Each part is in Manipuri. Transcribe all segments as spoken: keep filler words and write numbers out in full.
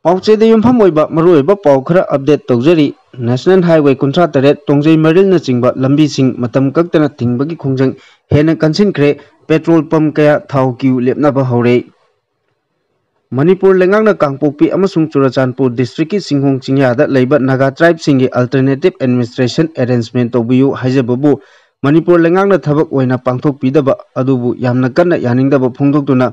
ꯄꯥꯎꯆꯦꯗ ꯌꯨꯝꯐꯝ ꯑꯣꯏꯕ ꯃꯔꯨꯑꯣꯏꯕ ꯄꯥꯎ ꯈꯔ update ꯇꯧꯖꯔꯤ꯫ National Highway ꯀꯨꯟꯊ꯭ꯔꯥ ꯇꯔꯦꯠ ꯇꯣꯡꯖꯩ ꯃꯔꯤꯜꯅꯆꯤꯡꯕ ꯂꯝꯕꯤꯁꯤꯡ ꯃꯇꯝ ꯀꯛꯇꯅ ꯊꯤꯡꯕꯒꯤ ꯈꯣꯡꯖꯪ ꯍꯦꯟꯅ ꯀꯟꯁꯤꯟꯈ꯭ꯔꯦ꯫ Petrol pump ꯀꯌꯥ ꯊꯥꯎ queue ꯂꯦꯞꯅꯕ ꯍꯧꯔꯦ꯫ ꯃꯅꯤꯄꯨꯔ ꯂꯩꯉꯥꯛꯅ ꯀꯥꯡꯄꯣꯛꯄꯤ ꯑꯃꯁꯨꯡ ꯆꯨꯔꯆꯥꯟꯄꯨꯔ districtꯀꯤ ꯆꯤꯡꯈꯣꯡ ꯆꯤꯡꯌꯥꯗ ꯂꯩꯕ Naga tribeꯁꯤꯡꯒꯤ alternative administration arrangement ꯇꯧꯕꯤꯌꯨ ꯍꯥꯏꯖꯕꯕꯨ ꯃꯅꯤꯄꯨꯔ ꯂꯩꯉꯥꯛꯅ ꯊꯕꯛ ꯑꯣꯏꯅ ꯄꯥꯡꯊꯣꯛꯄꯤꯗꯕ ꯑꯗꯨꯕꯨ ꯌꯥꯝꯅ ꯀꯟꯅ ꯌꯥꯅꯤꯡꯗꯕ ꯐꯣꯡꯗꯣꯛꯇꯨꯅ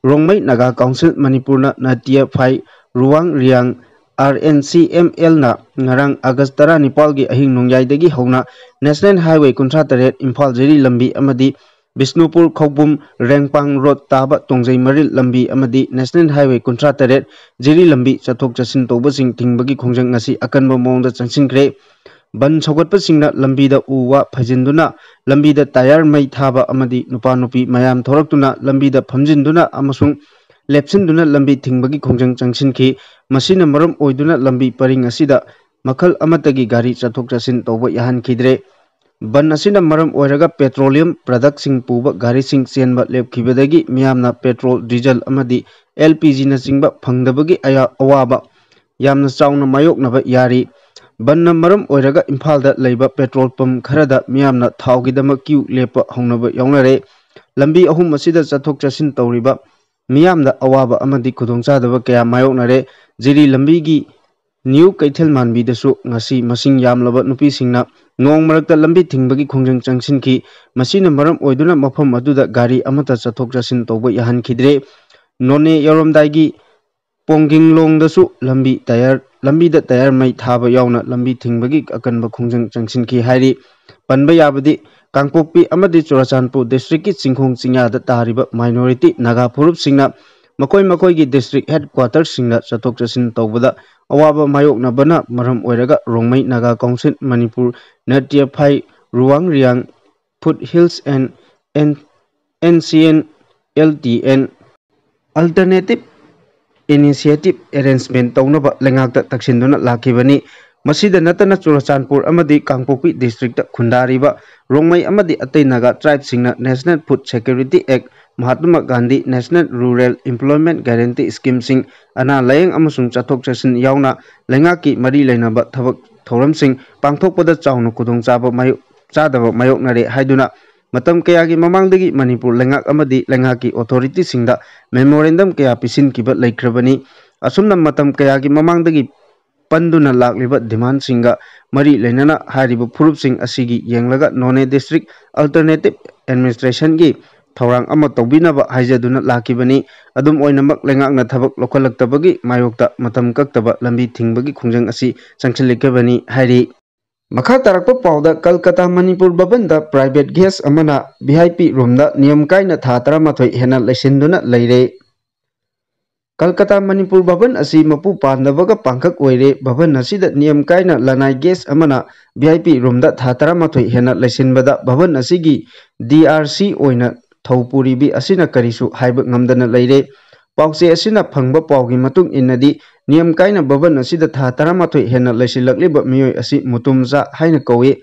ꯔꯣꯡꯃꯩ ꯅꯥꯒꯥ ꯀꯥꯎꯟꯁꯤꯜ ꯃꯅꯤꯄꯨꯔꯅ ꯅꯥꯇꯤꯌꯥ ꯐꯥꯏ ꯔꯨꯋꯥꯡ ꯔꯤꯌꯥꯡ RNCMLꯅ ꯉꯔꯥꯡ August ꯇꯔꯥꯅꯤꯄꯥꯜꯒꯤ ꯑꯍꯤꯡ ꯅꯣꯡꯌꯥꯏꯗꯒꯤ ꯍꯧꯅ National Highway ꯀꯨꯟꯊ꯭ꯔꯥ ꯇꯔꯦꯠ ꯏꯝꯐꯥꯜ ꯖꯤꯔꯤ ꯂꯝꯕꯤ ꯑꯃꯗꯤ ꯕꯤꯁꯅꯨꯄꯨꯔ ꯈꯧꯄꯨꯝ ꯔꯦꯡꯄꯥꯡ ꯔꯣꯗ ꯇꯥꯕ ꯇꯣꯡꯖꯩ ꯃꯔꯤꯜ ꯂꯝꯕꯤ ꯑꯃꯗꯤ National Highway ꯀꯨꯟꯊ꯭ꯔꯥ ꯇꯔꯦꯠ ꯖꯤꯔꯤ ꯂꯝꯕꯤ ꯆꯠꯊꯣꯛ ꯆꯠꯁꯤꯟ ꯇꯧꯕꯁꯤꯡ ꯊꯤꯡꯕꯒꯤ ꯈꯣꯡꯖꯪ ꯉꯁꯤ ꯑꯀꯟꯕ ꯃꯑꯣꯡꯗ ꯆꯪꯁꯤꯟꯈ꯭ꯔꯦ꯫ ꯕꯟ ꯁꯧꯒꯠꯄꯁꯤꯡꯅ ꯂꯝꯕꯤꯗ ꯎ ꯋꯥ ꯐꯩꯖꯤꯟꯗꯨꯅ ꯂꯝꯕꯤꯗ ꯇꯥꯌꯔ ꯃꯩ ꯊꯥꯕ ꯑꯃꯗꯤ ꯅꯨꯄꯥ ꯅꯨꯄꯤ ꯃꯌꯥꯝ ꯊꯣꯔꯛꯇꯨꯅ ꯂꯝꯕꯤꯗ ꯐꯝꯖꯤꯟꯗꯨꯅ ꯑꯃꯁꯨꯡ ꯂꯦꯞꯁꯤꯟꯗꯨꯅ ꯂꯝꯕꯤ ꯊꯤꯡꯕꯒꯤ ꯈꯣꯡꯖꯪ ꯆꯪꯁꯤꯟꯈꯤ꯫ ꯃꯁꯤꯅ ꯃꯔꯝ ꯑꯣꯏꯗꯨꯅ ꯂꯝꯕꯤ ꯄꯔꯤꯡ ꯑꯁꯤꯗ ꯃꯈꯜ ꯑꯃꯠꯇꯒꯤ ꯒꯥꯔꯤ ꯆꯠꯊꯣꯛ ꯆꯠꯁꯤꯟ ꯇꯧꯕ ꯌꯥꯍꯟꯈꯤꯗ꯭ꯔꯦ꯫ ꯕꯟ ꯑꯁꯤꯅ ꯃꯔꯝ ꯑꯣꯏꯔꯒ petroleum productꯁꯤꯡ ꯄꯨꯕ ꯒꯥꯔꯤꯁꯤꯡ ꯆꯦꯟꯕ ꯂꯦꯞꯈꯤꯕꯗꯒꯤ ꯃꯤꯌꯥꯝꯅ petrol, diesel ꯑꯃꯗꯤ LPGꯅꯆꯤꯡꯕ ꯐꯪꯗꯕꯒꯤ ꯑꯌꯥ-, ꯑꯋꯥꯕ ꯌꯥꯝꯅ ꯆꯥꯎꯅ ꯃꯥꯌꯣꯛꯅꯕ ꯌꯥꯔꯤ꯫ ꯕꯟꯅ ꯃꯔꯝ ꯑꯣꯏꯔꯒ ꯏꯝꯐꯥꯜꯗ ꯂꯩꯕ petrol pump ꯈꯔꯗ ꯃꯤꯌꯥꯝꯅ ꯊꯥꯎꯒꯤꯗꯃꯛ queue ꯂꯦꯞꯄ ꯍꯧꯅꯕ ꯌꯥꯎꯅꯔꯦ꯫ ꯂꯝꯕꯤ ꯑꯍꯨꯝ ꯑꯁꯤꯗ ꯆꯠꯊꯣꯛ ꯆꯠꯁꯤꯟ ꯇꯧꯔꯤꯕ ꯃꯤꯌꯥꯝꯗ ꯑꯋꯥꯕ ꯑꯃꯗꯤ ꯈꯨꯗꯣꯡꯆꯥꯗꯕ ꯀꯌꯥ ꯃꯥꯌꯣꯛꯅꯔꯦ꯫ ꯖꯤꯔꯤ ꯂꯝꯕꯤꯒꯤ ꯅ꯭ꯌꯨ ꯀꯩꯊꯦꯜ ꯃꯥꯟꯕꯤꯗꯁꯨ ꯉꯁꯤ ꯃꯁꯤꯡ ꯌꯥꯝꯂꯕ ꯅꯨꯄꯤꯁꯤꯡꯅ ꯅꯣꯡ ꯃꯔꯛꯇ ꯂꯝꯕꯤ ꯊꯤꯡꯕꯒꯤ ꯈꯣꯡꯖꯪ ꯆꯪꯁꯤꯟꯈꯤ꯫ ꯃꯁꯤꯅ ꯃꯔꯝ ꯑꯣꯏꯗꯨꯅ ꯃꯐꯝ ꯑꯗꯨꯗ ꯒꯥꯔꯤ ꯑꯃꯠꯇ ꯆꯠꯊꯣꯛ ꯆꯠꯁꯤꯟ ꯇꯧꯕ ꯌꯥꯍꯟꯈꯤꯗ꯭ꯔꯦ꯫ ꯅꯣꯅꯦ ꯌꯧꯔꯝꯗꯥꯏꯒꯤ ꯄꯣꯡꯒꯤꯡꯂꯣꯡꯗꯁꯨ ꯂꯝꯕꯤ ꯇꯥꯌꯔ, ꯂꯝꯕꯤꯗ ꯇꯥꯌꯔ ꯃꯩ ꯊꯥꯕ ꯌꯥꯎꯅ ꯂꯝꯕꯤ ꯊꯤꯡꯕꯒꯤ ꯑꯀꯟꯕ ꯈꯣꯡꯖꯪ ꯆꯪꯁꯤꯟꯈꯤ ꯍꯥꯏꯔꯤ꯫ ꯄꯟꯕ ꯌꯥꯕꯗꯤ ꯀꯥꯡꯄꯣꯛꯄꯤ ꯑꯃꯗꯤ ꯆꯨꯔꯆꯥꯟꯄꯨꯔ districtꯀꯤ ꯆꯤꯡꯈꯣꯡ ꯆꯤꯡꯌꯥꯗ ꯇꯥꯔꯤꯕ minority ꯅꯥꯒꯥ ꯐꯨꯔꯨꯞꯁꯤꯡꯅ ꯃꯈꯣꯏ ꯃꯈꯣꯏꯒꯤ district headquarterꯁꯤꯡꯗ ꯆꯠꯊꯣꯛ ꯆꯠꯁꯤꯟ ꯇꯧꯕꯗ ꯑꯋꯥꯕ ꯃꯥꯌꯣꯛꯅꯕꯅ ꯃꯔꯝ ꯑꯣꯏꯔꯒ ꯔꯣꯡꯃꯩ ꯅꯥꯒꯥ ꯀꯥꯎꯟꯁꯤꯜ ꯃꯅꯤꯄꯨꯔ, ꯅꯥꯇꯤꯌꯥ ꯐꯥꯏ ꯔꯨꯋꯥꯡ ꯔꯤꯌꯥꯡ, Foothills and N-, NCN LTN alternative initiative arrangement ꯇꯧꯅꯕ ꯂꯩꯉꯥꯛꯇ ꯇꯛꯁꯤꯟꯗꯨꯅ ꯂꯥꯛꯈꯤꯕꯅꯤ꯫ ꯃꯁꯤꯗ ꯅꯠꯇꯅ ꯆꯨꯔꯆꯥꯟꯄꯨꯔ ꯑꯃꯗꯤ ꯀꯥꯡꯄꯣꯛꯄꯤ district ꯈꯨꯟꯗꯥꯔꯤꯕ ꯔꯣꯡꯃꯩ ꯑꯃꯗꯤ ꯑꯇꯩ ꯅꯥꯒꯥ tribe ꯁꯤꯡꯅ National Food Security Act, Mahatma Gandhi National Rural Employment Guarantee Scheme ꯁꯤꯡ, ꯑꯅꯥ ꯂꯥꯌꯦꯡ ꯑꯃꯁꯨꯡ ꯆꯠꯊꯣꯛ ꯆꯠꯁꯤꯟ ꯌꯥꯎꯅ ꯂꯩꯉꯥꯛꯀꯤ ꯃꯔꯤ ꯂꯩꯅꯕ ꯊꯕꯛ ꯊꯧꯔꯝꯁꯤꯡ ꯄꯥꯡꯊꯣꯛꯄꯗ ꯆꯥꯎꯅ ꯈꯨꯗꯣꯡꯆꯥꯕ ꯃꯥꯌꯣꯛ-, ꯆꯥꯗꯕ ꯃꯥꯌꯣꯛꯅꯔꯦ ꯍꯥꯏꯗꯨꯅ ꯃꯇꯝ ꯀꯌꯥꯒꯤ ꯃꯃꯥꯡꯗꯒꯤ ꯃꯅꯤꯄꯨꯔ ꯂꯩꯉꯥꯛ ꯑꯃꯗꯤ ꯂꯩꯉꯥꯛꯀꯤ authority ꯁꯤꯡꯗ memorandum ꯀꯌꯥ ꯄꯤꯁꯤꯟꯈꯤꯕ ꯂꯩꯈ꯭ꯔꯕꯅꯤ꯫ ꯑꯁꯨꯝꯅ ꯃꯇꯝ ꯀꯌꯥꯒꯤ ꯃꯃꯥꯡꯗꯒꯤ ꯄꯟꯗꯨꯅ ꯂꯥꯛꯂꯤꯕ demand ꯁꯤꯡꯒ ꯃꯔꯤ ꯂꯩꯅꯅ ꯍꯥꯏꯔꯤꯕ ꯐꯨꯔꯨꯞꯁꯤꯡ ꯑꯁꯤꯒꯤ ꯌꯦꯡꯂꯒ ꯅꯣꯅꯦ district alternative administration ꯒꯤ ꯊꯧꯔꯥꯡ ꯑꯃ ꯇꯧꯕꯤꯅꯕ ꯍꯥꯏꯖꯗꯨꯅ ꯂꯥꯛꯈꯤꯕꯅꯤ꯫ ꯑꯗꯨꯝ ꯑꯣꯏꯅꯃꯛ, ꯂꯩꯉꯥꯛꯅ ꯊꯕꯛ ꯂꯧꯈꯠꯂꯛꯇꯕꯒꯤ ꯃꯥꯌꯣꯛꯇ ꯃꯇꯝ ꯀꯛꯇꯕ ꯂꯝꯕꯤ ꯊꯤꯡꯕꯒꯤ ꯈꯣꯡꯖꯪ ꯑꯁꯤ ꯆꯪꯁꯤꯜꯂꯛꯈꯤꯕꯅꯤ ꯍꯥꯏꯔꯤ꯫ ꯃꯈꯥ ꯇꯥꯔꯛꯄ ꯄꯥꯎꯗ, ꯀꯜꯀꯇꯥ ꯃꯅꯤꯄꯨꯔ ꯚꯕꯟꯗ private guest ꯑꯃꯅ V I P room ꯗ ꯅꯤꯌꯝ ꯀꯥꯏꯅ ꯊꯥ ꯇꯔꯥꯃꯥꯊꯣꯏ ꯍꯦꯟꯅ ꯂꯩꯁꯤꯟꯗꯨꯅ ꯂꯩꯔꯦ꯫ ꯀꯜꯀꯇꯥ ꯃꯅꯤꯄꯨꯔ ꯚꯕꯟ ꯑꯁꯤ ꯃꯄꯨ ꯄꯥꯟꯗꯕꯒ ꯄꯥꯡꯈꯛ ꯑꯣꯏꯔꯦ꯫ ꯚꯕꯟ ꯑꯁꯤꯗ ꯅꯤꯌꯝ ꯀꯥꯏꯅ ꯂꯅꯥꯏ guest ꯑꯃꯅ V I P room ꯗ ꯊꯥ ꯇꯔꯥꯃꯥꯊꯣꯏ ꯍꯦꯟꯅ ꯂꯩꯁꯤꯟꯕꯗ ꯚꯕꯟ ꯑꯁꯤꯒꯤ D R C ꯑꯣꯏꯅ ꯊꯧ ꯄꯨꯔꯤꯕꯤ ꯑꯁꯤꯅ ꯀꯔꯤꯁꯨ ꯍꯥꯏꯕ ꯉꯝꯗꯅ ꯂꯩꯔꯦ꯫ ꯄꯥꯎꯆꯦ ꯑꯁꯤꯅ ꯐꯪꯕ ꯄꯥꯎꯒꯤ ꯃꯇꯨꯡ ꯏꯟꯅꯗꯤ, ꯅꯤꯌꯝ ꯀꯥꯏꯅ ꯚꯕꯟ ꯑꯁꯤꯗ ꯊꯥ ꯇꯔꯥꯃꯥꯊꯣꯏ ꯍꯦꯟꯅ ꯂꯩꯁꯤꯜꯂꯛꯂꯤꯕ ꯃꯤꯑꯣꯏ ꯑꯁꯤ ꯃꯨꯇꯨꯝꯆꯥ ꯍꯥꯏꯅ ꯀꯧꯏ꯫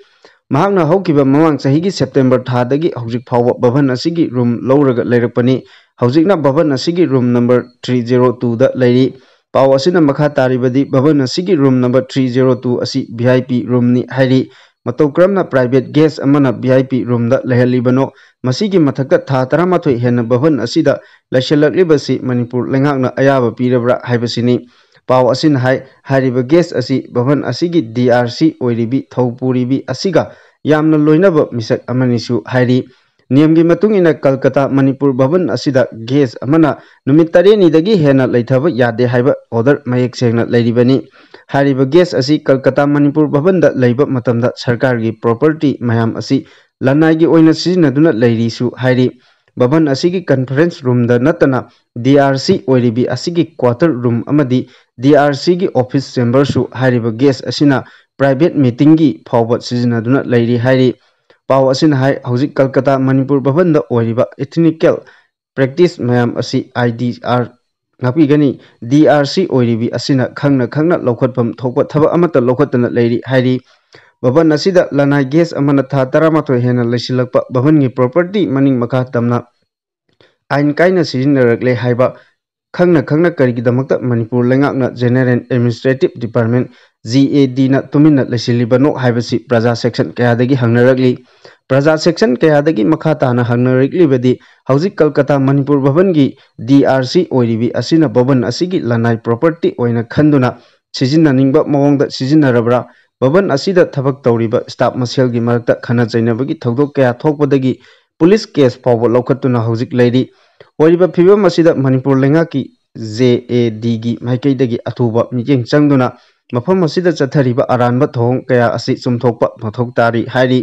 ꯃꯍꯥꯛꯅ ꯍꯧꯈꯤꯕ ꯃꯃꯥꯡ ꯆꯍꯤꯒꯤ September ꯊꯥꯗꯒꯤ ꯍꯧꯖꯤꯛ ꯐꯥꯎꯕ ꯚꯕꯟ ꯑꯁꯤꯒꯤ room ꯂꯧꯔꯒ ꯂꯩꯔꯛꯄꯅꯤ꯫ ꯍꯧꯖꯤꯛꯅ ꯚꯕꯟ ꯑꯁꯤꯒꯤ room number three zero two ꯗ ꯂꯩꯔꯤ꯫ ꯄꯥꯎ ꯑꯁꯤꯅ ꯃꯈꯥ ꯇꯥꯔꯤꯕꯗꯤ, ꯚꯕꯟ ꯑꯁꯤꯒꯤ room number three zero two ꯑꯁꯤ V I P room ꯅꯤ ꯍꯥꯏꯔꯤ꯫ ꯃꯇꯧ ꯀꯔꯝꯅ private guest ꯑꯃꯅ V I P room ꯗ ꯂꯩꯍꯜꯂꯤꯕꯅꯣ? ꯃꯁꯤꯒꯤ ꯃꯊꯛꯇ ꯊꯥ ꯇꯔꯥꯃꯥꯊꯣꯏ ꯍꯦꯟꯅ ꯚꯕꯟ ꯑꯁꯤꯗ ꯂꯩꯁꯤꯜꯂꯛꯂꯤꯕꯁꯤ ꯃꯅꯤꯄꯨꯔ ꯂꯩꯉꯥꯛꯅ ꯑꯌꯥꯕ ꯄꯤꯔꯕ꯭ꯔꯥ ꯍꯥꯏꯕꯁꯤꯅꯤ꯫ ꯄꯥꯎ ꯑꯁꯤꯅ ꯍꯥꯏ, ꯍꯥꯏꯔꯤꯕ guest ꯑꯁꯤ ꯚꯕꯟ ꯑꯁꯤꯒꯤ D R C ꯑꯣꯏꯔꯤꯕꯤ ꯊꯧ ꯄꯨꯔꯤꯕꯤ ꯑꯁꯤꯒ ꯌꯥꯝꯅ ꯂꯣꯏꯅꯕ ꯃꯤꯁꯛ ꯑꯃꯅꯤꯁꯨ ꯍꯥꯏꯔꯤ꯫ ꯅꯤꯌꯝꯒꯤ ꯃꯇꯨꯡ ꯏꯟꯅ ꯀꯜꯀꯇꯥ ꯃꯅꯤꯄꯨꯔ ꯚꯕꯟ ꯑꯁꯤꯗ guest ꯑꯃꯅ ꯅꯨꯃꯤꯠ ꯇꯔꯦꯠꯅꯤꯗꯒꯤ ꯍꯦꯟꯅ ꯂꯩꯊꯕ ꯌꯥꯗꯦ ꯍꯥꯏꯕ order ꯃꯌꯦꯛ ꯁꯦꯡꯅ ꯂꯩꯔꯤꯕꯅꯤ꯫ ꯍꯥꯏꯔꯤꯕ guest ꯑꯁꯤ ꯀꯜꯀꯇꯥ ꯃꯅꯤꯄꯨꯔ ꯚꯕꯟꯗ ꯂꯩꯕ ꯃꯇꯝꯗ ꯁꯔꯀꯥꯔꯒꯤ property ꯃꯌꯥꯝ ꯑꯁꯤ ꯂꯅꯥꯏꯒꯤ ꯑꯣꯏꯅ ꯁꯤꯖꯤꯟꯅꯗꯨꯅ ꯂꯩꯔꯤꯁꯨ ꯍꯥꯏꯔꯤ꯫ ꯚꯕꯟ ꯑꯁꯤꯒꯤ conference room ꯗ ꯅꯠꯇꯅ D R C ꯑꯣꯏꯔꯤꯕꯤ ꯑꯁꯤꯒꯤ quarter room ꯑꯃꯗꯤ D R C ꯒꯤ office chamber ꯁꯨ ꯍꯥꯏꯔꯤꯕ guest ꯑꯁꯤꯅ private meeting ꯒꯤ ꯐꯥꯎꯕ ꯁꯤꯖꯤꯟꯅꯗꯨꯅ ꯂꯩꯔꯤ ꯍꯥꯏꯔꯤ꯫ ꯄꯥꯎ ꯑꯁꯤꯅ ꯍꯥꯏ, ꯍꯧꯖꯤꯛ ꯀꯜꯀꯇꯥ ꯃꯅꯤꯄꯨꯔ ꯚꯕꯟꯗ ꯑꯣꯏꯔꯤꯕ ethnical practice ꯃꯌꯥꯝ ꯑꯁꯤ I D R ꯉꯥꯛꯄꯤꯒꯅꯤ꯫ ꯗꯤ ꯑꯥꯔ ꯁꯤ ꯑꯣꯏꯔꯤꯕꯤ ꯑꯁꯤꯅ ꯈꯪꯅ ꯈꯪꯅ ꯂꯧꯈꯠꯐꯝ ꯊꯣꯛꯄ ꯊꯕꯛ ꯑꯃꯠꯇ ꯂꯧꯈꯠꯇꯅ ꯂꯩꯔꯤ ꯍꯥꯏꯔꯤ꯫ ꯚꯕꯟ ꯑꯁꯤꯗ ꯂꯅꯥꯏ ꯒꯦꯁ ꯑꯃꯅ ꯊꯥ ꯇꯔꯥꯃꯥꯊꯣꯏ ꯍꯦꯟꯅ ꯂꯩꯁꯤꯜꯂꯛꯄ ꯚꯕꯟꯒꯤ ꯄ꯭ꯔꯣꯄꯔꯇꯤ ꯃꯅꯤꯡ ꯃꯈꯥ ꯇꯝꯅ ꯑꯥꯏꯟ ꯀꯥꯏꯅ ꯁꯤꯖꯤꯟꯅꯔꯛꯂꯦ ꯍꯥꯏꯕ ꯈꯪꯅ ꯈꯪꯅ ꯀꯔꯤꯒꯤꯗꯃꯛꯇ ꯃꯅꯤꯄꯨꯔ ꯂꯩꯉꯥꯛꯅ General Administrative Department, G A ꯗꯤꯅ ꯇꯨꯃꯤꯟꯅ ꯂꯩꯁꯤꯜꯂꯤꯕꯅꯣ ꯍꯥꯏꯕꯁꯤ ꯄ꯭ꯔꯖꯥ ꯁꯦꯛꯁꯟ ꯀꯌꯥꯗꯒꯤ ꯍꯪꯅꯔꯛꯂꯤ꯫ ꯄ꯭ꯔꯖꯥ ꯁꯦꯛꯁꯟ ꯀꯌꯥꯗꯒꯤ ꯃꯈꯥ ꯇꯥꯅ ꯍꯪꯅꯔꯛꯂꯤꯕꯗꯤ ꯍꯧꯖꯤꯛ ꯀꯜꯀꯇꯥ ꯃꯅꯤꯄꯨꯔ ꯚꯕꯟꯒꯤ ꯗꯤ ꯑꯥꯔ ꯁꯤ ꯑꯣꯏꯔꯤꯕꯤ ꯑꯁꯤꯅ ꯚꯕꯟ ꯑꯁꯤꯒꯤ ꯂꯅꯥꯏ ꯄ꯭ꯔꯣꯄꯔꯇꯤ ꯑꯣꯏꯅ ꯈꯟꯗꯨꯅ ꯁꯤꯖꯤꯟꯅꯅꯤꯡꯕ ꯃꯑꯣꯡꯗ ꯁꯤꯖꯤꯟꯅꯔꯕ꯭ꯔꯥ? ꯚꯕꯟ ꯑꯁꯤꯗ ꯊꯕꯛ ꯇꯧꯔꯤꯕ ꯁ꯭ꯇꯥꯐ ꯃꯁꯦꯜꯒꯤ ꯃꯔꯛꯇ ꯈꯟꯅ ꯆꯩꯅꯕꯒꯤ ꯊꯧꯗꯣꯛ ꯀꯌꯥ ꯊꯣꯛꯄꯗꯒꯤ ꯄꯨꯂꯤꯁ ꯀꯦꯁ ꯐꯥꯎꯕ ꯂꯧꯈꯠꯇꯨꯅ ꯍꯧꯖꯤꯛ ꯂꯩꯔꯤ꯫ ꯑꯣꯏꯔꯤꯕ ꯐꯤꯕꯝ ꯑꯁꯤꯗ ꯃꯅꯤꯄꯨꯔ ꯂꯩꯉꯥꯛꯀꯤ ꯖꯦ ꯑꯦ ꯗꯤꯒꯤ ꯃꯥꯏꯀꯩꯗꯒꯤ ꯑꯊꯨꯕ ꯃꯤꯠꯌꯦꯡ ꯆꯪꯗꯨꯅ ꯃꯐꯝ ꯑꯁꯤꯗ ꯆꯠꯊꯔꯤꯕ ꯑꯔꯥꯟꯕ ꯊꯧꯑꯣꯡ ꯀꯌꯥ ꯑꯁꯤ ꯆꯨꯝꯊꯣꯛꯄ ꯃꯊꯧ ꯇꯥꯔꯤ ꯍꯥꯏꯔꯤ꯫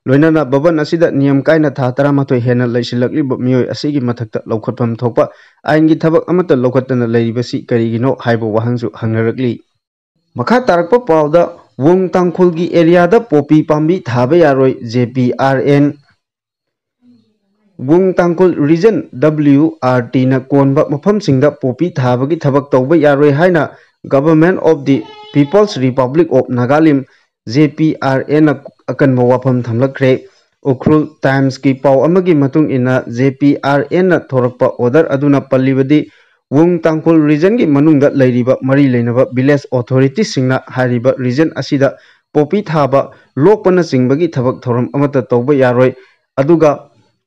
ꯂꯣꯏꯅꯅ ꯚꯕꯟ ꯑꯁꯤꯗ ꯅꯤꯌꯝ ꯀꯥꯏꯅ ꯊꯥ ꯇꯔꯥꯃꯥꯊꯣꯏ ꯍꯦꯟꯅ ꯂꯩꯁꯤꯜꯂꯛꯂꯤꯕ ꯃꯤꯑꯣꯏ ꯑꯁꯤꯒꯤ ꯃꯊꯛꯇ ꯂꯧꯈꯠꯐꯝ ꯊꯣꯛꯄ ꯑꯥꯏꯟꯒꯤ ꯊꯕꯛ ꯑꯃꯠꯇ ꯂꯧꯈꯠꯇꯅ ꯂꯩꯔꯤꯕꯁꯤ ꯀꯔꯤꯒꯤꯅꯣ ꯍꯥꯏꯕ ꯋꯥꯍꯪꯁꯨ ꯍꯪꯅꯔꯛꯂꯤ꯫ ꯃꯈꯥ ꯇꯥꯔꯛꯄ ꯄꯥꯎꯗ, ꯋꯨꯡ ꯇꯥꯡꯈꯨꯜꯒꯤ ꯑꯦꯔꯤꯌꯥꯗ ꯄꯣꯄꯤ ꯄꯥꯝꯕꯤ ꯊꯥꯕ ꯌꯥꯔꯣꯏ, ꯖꯦ ꯄꯤ ꯑꯥꯔ ꯑꯦꯟ꯫ ꯋꯨꯡ ꯇꯥꯡꯈꯨꯜ ꯔꯤꯖꯟ, ꯗꯕ꯭ꯂꯤꯎ ꯑꯥꯔ ꯇꯤꯅ ꯀꯣꯟꯕ ꯃꯐꯝꯁꯤꯡꯗ ꯄꯣꯄꯤ ꯊꯥꯕꯒꯤ ꯊꯕꯛ ꯇꯧꯕ ꯌꯥꯔꯣꯏ ꯍꯥꯏꯅ Government of the People's Republic of Nagalim, J P R ꯑꯦꯟꯅ ꯑꯀꯟꯕ ꯋꯥꯐꯝ ꯊꯝꯂꯛꯈ꯭ꯔꯦ꯫ ꯎꯈ꯭ꯔꯨꯜ ꯇꯥꯏꯝꯁꯀꯤ ꯄꯥꯎ ꯑꯃꯒꯤ ꯃꯇꯨꯡ ꯏꯟꯅ, ꯖꯦ ꯄꯤ ꯑꯥꯔ ꯑꯦꯟꯅ ꯊꯣꯔꯛꯄ ꯑꯣꯔꯗꯔ ꯑꯗꯨꯅ ꯄꯜꯂꯤꯕꯗꯤ ꯋꯨꯡ ꯇꯥꯡꯈꯨꯜ ꯔꯤꯖꯟꯒꯤ ꯃꯅꯨꯡꯗ ꯂꯩꯔꯤꯕ ꯃꯔꯤ ꯂꯩꯅꯕ ꯚꯤꯂꯦꯖ ꯑꯣꯊꯣꯔꯤꯇꯤꯁꯤꯡꯅ ꯍꯥꯏꯔꯤꯕ ꯔꯤꯖꯟ ꯑꯁꯤꯗ ꯄꯣꯄꯤ ꯊꯥꯕ, ꯂꯣꯛꯄꯅꯆꯤꯡꯕꯒꯤ ꯊꯕꯛ ꯊꯧꯔꯝ ꯑꯃꯠꯇ ꯇꯧꯕ ꯌꯥꯔꯣꯏ꯫ ꯑꯗꯨꯒ